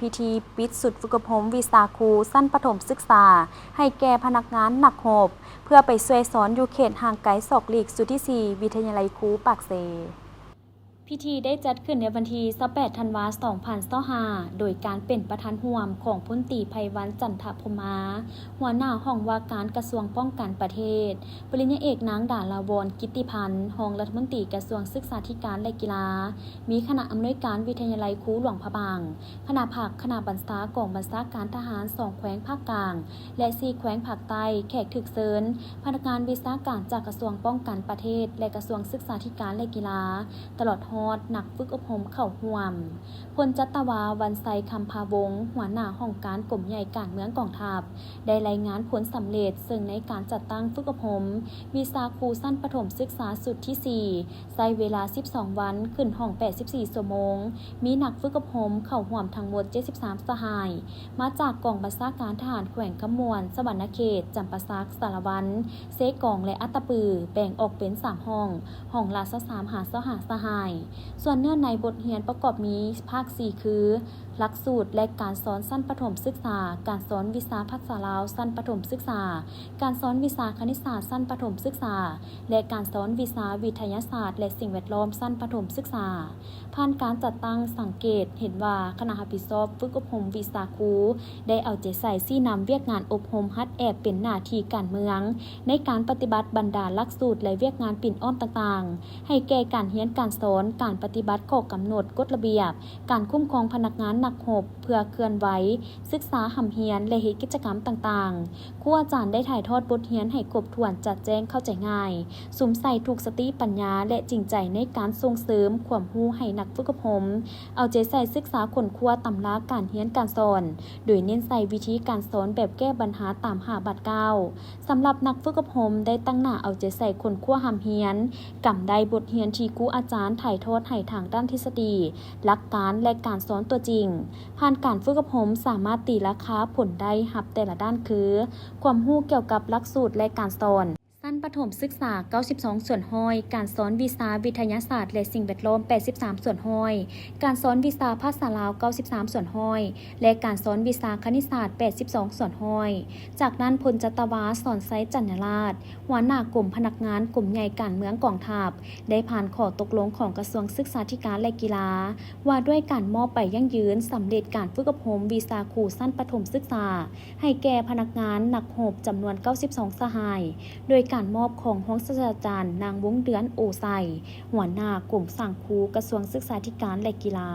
ພິທີປິດຊຸດຝຶກອົບຮົມວິຊາຄູຊັ້ນປະຖົມສຶກສາ ໃຫ້ແກ່ພະນັກງານນັກຮົບ ເພື່ອໄປຊ່ວຍສອນຢູ່ເຂດຫ່າງໄກສອກຫຼີກ ຊຸດທີສີ່ ວິທະຍາໄລຄູປາກເຊ. ພິທີໄດ້ຈັດຂຶ້ນໃນວັນທີຊາວແປດ ທັນວາ ສອງພັນຊາວຫ້າ ໂດຍການເປັນປະທານຮ່ວມຂອງພົນຕີ ໄພວັນ ຈັນທະພົມມາ ຫົວໜ້າຫ້ອງວ່າການກະຊວງປ້ອງກັນປະເທດ, ປະລິນຍາເອກ ນາງ ດາລາວອນ ກິດຕິພັນ ຮອງລັດຖະມົນຕີກະຊວງສຶກສາທິການ ແລະ ກິລາ, ມີຄະນະອຳນວຍການວິທະຍາໄລຄູຫຼວງພະບາງ, ຄະນະພັກ, ຄະນະບັນຊາກອງບັນຊາການທະຫານສອງແຂວງພາກກາງ ແລະ ສີ່ແຂວງພາກໃຕ້, ແຂກຖືກເຊີນ, ພະນັກງານວິຊາການຈາກກະຊວງປ້ອງກັນປະເທດ ແລະ ກະຊວງສຶກສາທິການ ແລະ ກິລາ, ຕະຫຼອດຮອດນັກຝຶກອົບຮົມເຂົ້າຮ່ວມ. ພົນຈັດຕະວາ ວັນໄຊ ຄຳພາວົງ ຫົວໜ້າຫ້ອງການກົມໃຫຍ່ການເມືອງກອງທັບ ໄດ້ລາຍງານຜົນສຳເລັດ, ເຊິ່ງໃນການຈັດຕັ້ງຝຶກອົບຮົມວິຊາຄູຊັ້ນປະຖົມສຶກສາຊຸດທີສີ່ ໃຊ້ເວລາສິບສອງວັນ, ຂຶ້ນຫ້ອງແປດສິບສີ່ຊົ່ວໂມງ, ມີນັກຝຶກອົບຮົມເຂົ້າຮ່ວມທັງໝົດເຈັດສິບສາມສະຫາຍ, ມາຈາກກອງບັນຊາການທະຫານແຂວງຄຳມ່ວນ, ສະຫວັນນະເຂດ, ຈຳປາສັກ, ສາລະວັນ, ເຊກອງ ແລະ ອັດຕະປື, ແບ່ງອອກເປັນສາມຫ້ອງ, ຫ້ອງລະຊາວສາມຫາຊາວຫ້າສະຫາຍ. ສ່ວນເນື້ອໃນບົດຮຽນປະກອບມີພາກສີ່ຄື ຫຼັກສູດ ແລະ ການສອນຊັ້ນປະຖົມສຶກສາ, ການສອນວິຊາພາສາລາວຊັ້ນປະຖົມສຶກສາ, ການສອນວິຊາຄະນິດສາດຊັ້ນປະຖົມສຶກສາ ແລະ ການສອນວິຊາວິທະຍາສາດ ແລະ ສິ່ງແວດລ້ອມຊັ້ນປະຖົມສຶກສາ. ຜ່ານການຈັດຕັ້ງສັງເກດເຫັນວ່າ ຄະນະຮັບຜິດຊອບຝຶກອົບຮົມວິຊາຄູ ໄດ້ເອົາໃຈໃສ່ຊີ້ນຳວຽກງານອົບຮົມຫັດແອບເປັນໜ້າທີ່ການເມືອງ ໃນການປະຕິບັດບັນດາຫຼັກສູດ ແລະ ວຽກງານປິ່ນອ້ອມຕ່າງໆ ໃຫ້ແກ່ການຮຽນການສອນ, ການປະຕິບັດຂໍ້ກຳນົດ, ກົດລະບຽບ, ການຄຸ້ມຄອງພະນັກງານນັກຮົບ ເພື່ອເຄື່ອນໄຫວ, ສຶກສາຮ່ຳຮຽນ ແລະ ເຮັດກິດຈະກຳຕ່າງໆ. ຄູອາຈານໄດ້ຖ່າຍທອດບົດຮຽນໃຫ້ຄົບຖ້ວນ, ຈະແຈ້ງເຂົ້າໃຈງ່າຍ, ສຸມໃສ່ທຸກສະຕິປັນຍາ ແລະ ຈິງໃຈໃນການສົ່ງເສີມຄວາມຮູ້ໃຫ້ນັກຝຶກອົບຮົມ ເອົາໃຈໃສ່ສຶກສາຄົ້ນຄວ້າຕຳລາການຮຽນການສອນ, ໂດຍເນັ້ນໃສ່ວິທີການສອນແບບແກ້ບັນຫາຕາມຫ້າບາດກ້າວ. ສຳລັບນັກຝຶກອົບຮົມໄດ້ຕັ້ງໜ້າເອົາໃຈໃສ່ຄົ້ນຄວ້າຮ່ຳຮຽນ, ກຳໄດ້ບົດຮຽນທີ່ຄູອາຈານຖ່າຍທອດໃຫ້ທາງດ້ານທິດສະດີ, ຫຼັກການ ແລະ ການສອນຕົວຈິງ. ຜ່ານການຝຶກອົບຮົມສາມາດຕີລາຄາຜົນໄດ້ຮັບແຕ່ລະດ້ານຄື ຄວາມຮູ້ກ່ຽວກັບຫຼັກສູດ ແລະ ການສອນ, ຊັ້ນປະຖົມສຶກສາເກົ້າສິບສອງສ່ວນຮ້ອຍ, ການສອນວິຊາວິທະຍາສາດ ແລະ ສິ່ງແວດລ້ອມແປດສິບສາມສ່ວນຮ້ອຍ, ການສອນວິຊາພາສາລາວເກົ້າສິບສາມສ່ວນຮ້ອຍ ແລະ ການສອນວິຊາຄະນິດສາດແປດສິບສອງສ່ວນຮ້ອຍ. ຈາກນັ້ນ ພົນຈັດຕະວາ ສອນໄຊ ຈັນຍະລາດ ຫົວໜ້າກົມພະນັກງານກົມໃຫຍ່ການເມືອງກອງທັບ ໄດ້ຜ່ານຂໍ້ຕົກລົງຂອງກະຊວງສຶກສາທິການ ແລະ ກິລາ ວ່າດ້ວຍການມອບໃບຢັ້ງຢືນສຳເລັດການຝຶກອົບຮົມວິຊາຄູຊັ້ນປະຖົມສຶກສາ ໃຫ້ແກ່ພະນັກງານນັກຮົບຈຳນວນເກົ້າສິບສອງສະຫາຍ, ໂດຍການມອບຂອງຮອງສາດສະດາຈານ ນາງ ວົງເດືອນ ໂອໄຊ, ຫົວໜ້າກົມສ້າງຄູ ກະຊວງສຶກສາທິການ ແລະ ກິລາ.